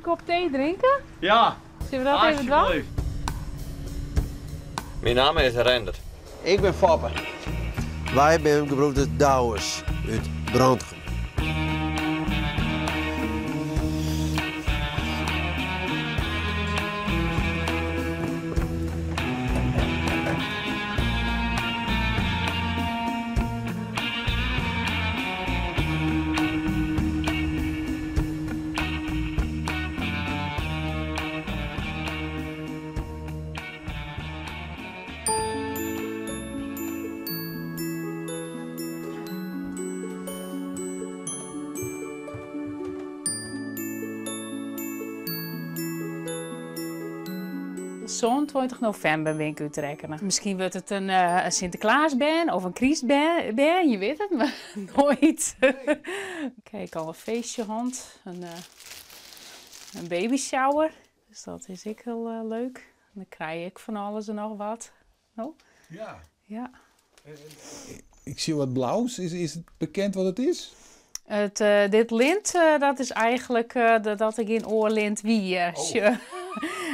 kop tee drinke? Ja. Sille we dat even dwaan? Alsjeblieft. Myn namme is Rendert. Ik bin Foppe. Wy binne gebroeders Douwes út Brantgum. 27 novimber bin ik útrekkene. Miskien wurdt it in Sinteklaasbern of in krystbern, je wit it mar noait. Kijk, al in feestje hân, in babyshower. Dus dat is ek hiel leuk. Dan krij ik fan alles en noch wat. No? Ja. Ja. Ik sjoch wat blaus. Is it bekend wat it is? It, dit lint, dat is eigenlik dat ik gjin oar lint wie. Oh.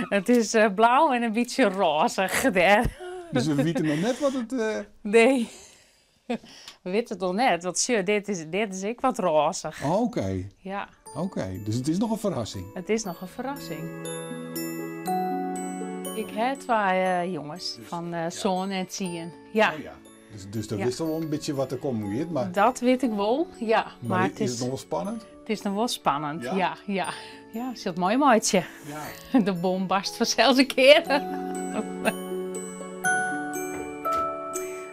It is blau en in bytsje rôzich dêr. Dus we witte noch net wat it. Nee. We witte it noch net, want sjoch, dit is, dit is ek wat rôzich. Oh, Oké. Ja. Oké, dus it is noch in ferrassing. It is noch in ferrassing. Ik ha twa jonges fan sân en tsien. Ja. Oh ja. Dus, dus dan witst al wol in bytsje wat der kommen giet, mar... Dat wit ik wol, ja. Mar, mar is it noch wol spannend? It is noch wol spannend, ja, ja. Ja, ja sil it meimeitsje. Ja. De bom barst fansels in kear.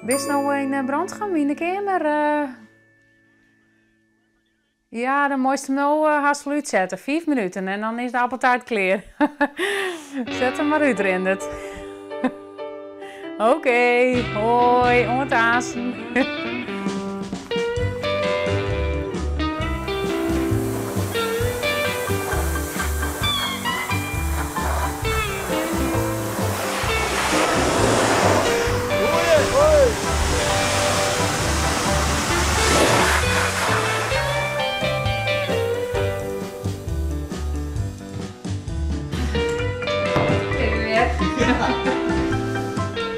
Bist no yn Brantgum yn de keamer? Ja, dan moatst him no hast wol útsette. Fiif minuten en dan is de appeltaart klear. Set him mar út, Rindert. Oké, hoi, oant aansten.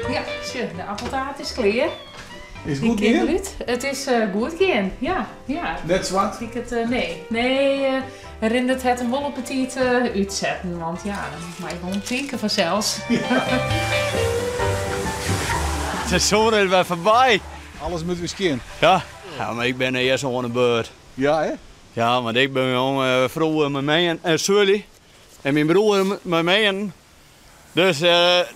Ja, sjoch, de appeltaart is klear. Is it goed gien? It is goed gien, ja. ja. Net swart? Ik it, nee. Nee, Rindert hat him wol op 'e tiid útsetten, want ja, dan moat je wol tinke fansels. Het seizoen is wer foarby. Alles moat wer skjin. Ja, ja, mar ik bin earst oan de beurt. Ja, hè? Ja, want ik bin jong froe mei myn en Sully en myn broer mei myn. Dus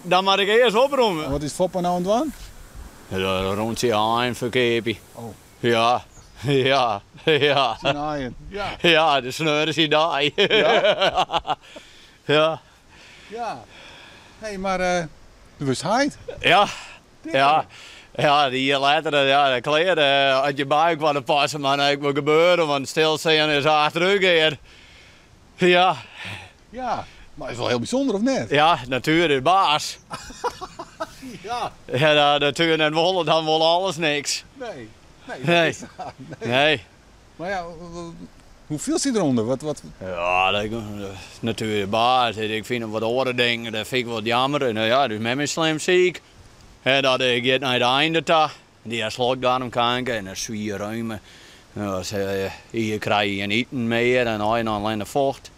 dan moat ik earst oprûme. En wat is Foppe no oan it dwaan? Ja, rûntsje aaien ferkeapje. Oh. Ja, ja, ja. Syn aaien, ja. Ja, de sneon is syn dei. Ja? Ja. Ja. Hé, mar do wurdst heit. Ja, ja. Ja, dy jier letter, ja, de klear as je buik wat passe, mar ek wat gebeure, want stilstean is achterútgean. Ja. Ja, mar is wol hiel bysûnder, of net? Ja, natuer is baas. Ja. Ja, de natuer net wol, dan wol alles niks. Nee, nee, Nee. dat is sa. Nee. Nee. Mar ja, hoe fielst dy derûnder? Wat, wat... Ja, de natuer is baas. Ik fyn wat oare dingen, dat fyn ik wat jammer. En ja, dus mem is slim siik. En dat giet nei it einde ta. Dy hat slokdarmkanker en in swier reuma. Se hier krije gjin iten mear en allinne focht.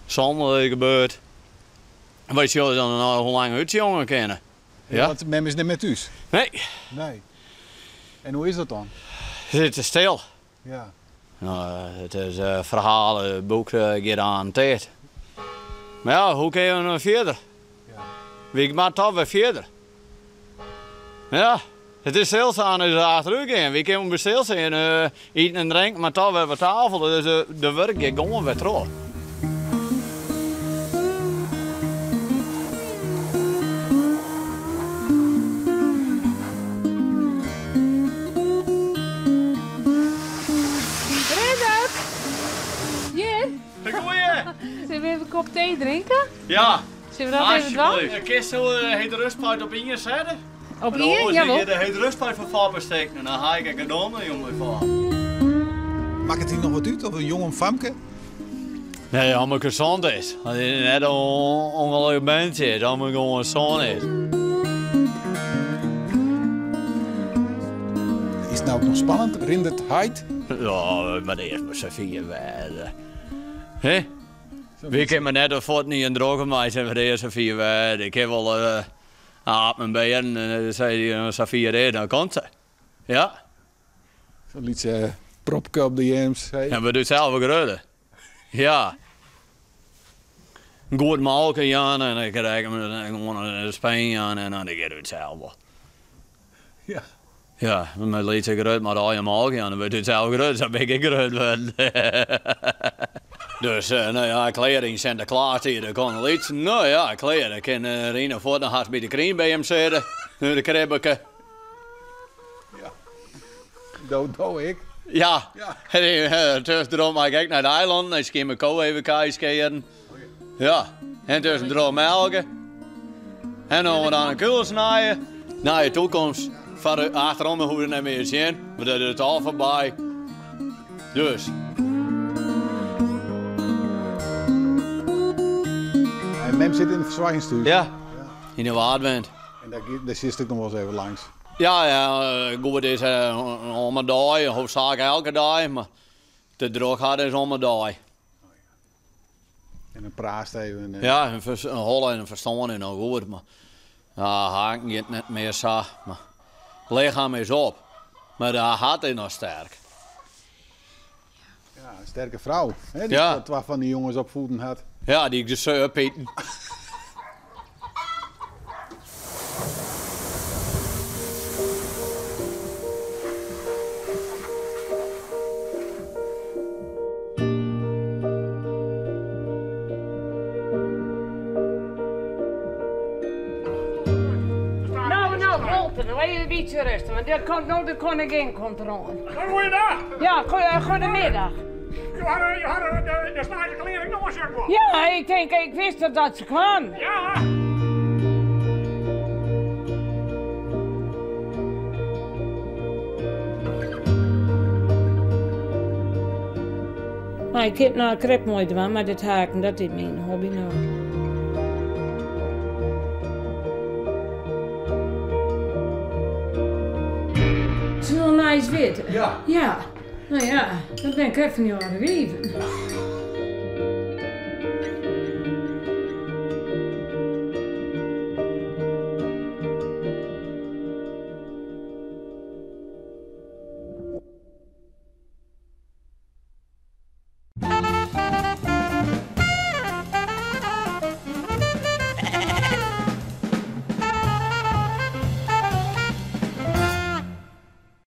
Sûnder gebeurt. Wy sjogge dan hoe lang útsjonge kinne. Ja. Want mem is net mear thús? Nee. Nee. En hoe is dat dan? It is stil. Ja. No, it is in ferhaal, it boek giet oan tiid. Mar ja, hoe kinne we no fierder? Ja. Wy moatte toch wer fierder. Ja, it is stilstean is achterút gean. Wy kinne by stilstean iten en drinken, mar toch wer op tafel. Dus de wurk giet gewoan wer troch. Rendert! Hjir! Goeie! Sille we even in kop tee drinke? Ja. Sille we dat even dwaan? Alsjeblieft. Kinsto de hete rustpuit op ien sette? Op ien? Jawol. De hete rustpuit fan Foppe steken en dan ha ik in gedomme jonge foar. Makket it noch wat út of in jong of famke? Nee, om ik gezond is. Dat het net een ongelukkig mens is, om ik gewoon gezond is. Is het nou ook nog spannend? Rindert heit? Ja, maar eerst maar zo vier werden. Hè? Wie kan me net de voet niet in drogen maken voor de eerste vier werden. Ik heb wel aap en beren en dan zei hij, zo vier is, dan komt ze. Ja. Zo'n lytse propke op de earms. Ja, we doen zelf ook rudde. Ja. Goed melken, Jan, en ik krijg hem gewoon een speen aan en dan gaat het zelf wel. Ja. Ja, met lytse grut, maar al je melk, ja, dan wordt het zelf grut, dan ben ik grut worden. Dus, nou ja, kleren in Sinterklaas hier, daar kon iets. Nou ja, kleren, ik kan Rina voort nog haast bij de krien bij hem zitten. Nu de kribbeke. Ja. Do, do ik. Ja. Ja. En tussendoor mag ik naar de eilanden. En ik mijn koe even kijken. Ja. En tussendoor melken. En dan we aan een kuil snijden. Naar je toekomst. Van achterom hoe we het niet meer zien. Maar dat is het al voorbij. Dus. En mem zit in het verzorgingshuis. Ja. In de Waardwind. En daar zit ik nog wel eens even langs. Ja, ja, goed is om een dag, hoofdzakelijk elke dag, maar de druk had is om een dag. En een praat even. Ja, een holle en een verstand en al goed, maar ja, haken gaat net meer zo. Maar het lichaam is op, maar de hart is nog sterk. Ja, een sterke vrouw, hè, die Ja. twee van die jongens op voeten had. Ja, die ik de surpieten. Nou, nou, Walter, nou even een beetje rusten, want daar komt nou de koningin komt eraan. Goeiedag. Ja, goedemiddag. Je had de snijde kleren nog eens wel. Ja, ik denk, ik wist dat, dat ze kwam. Ja. Maar ik heb nou een krep mooi gedaan, maar dit haken, dat is mijn hobby nou. Het is wel nice wit. Ja. Ja. Nou ja, dat ben ik even niet aan het wieven.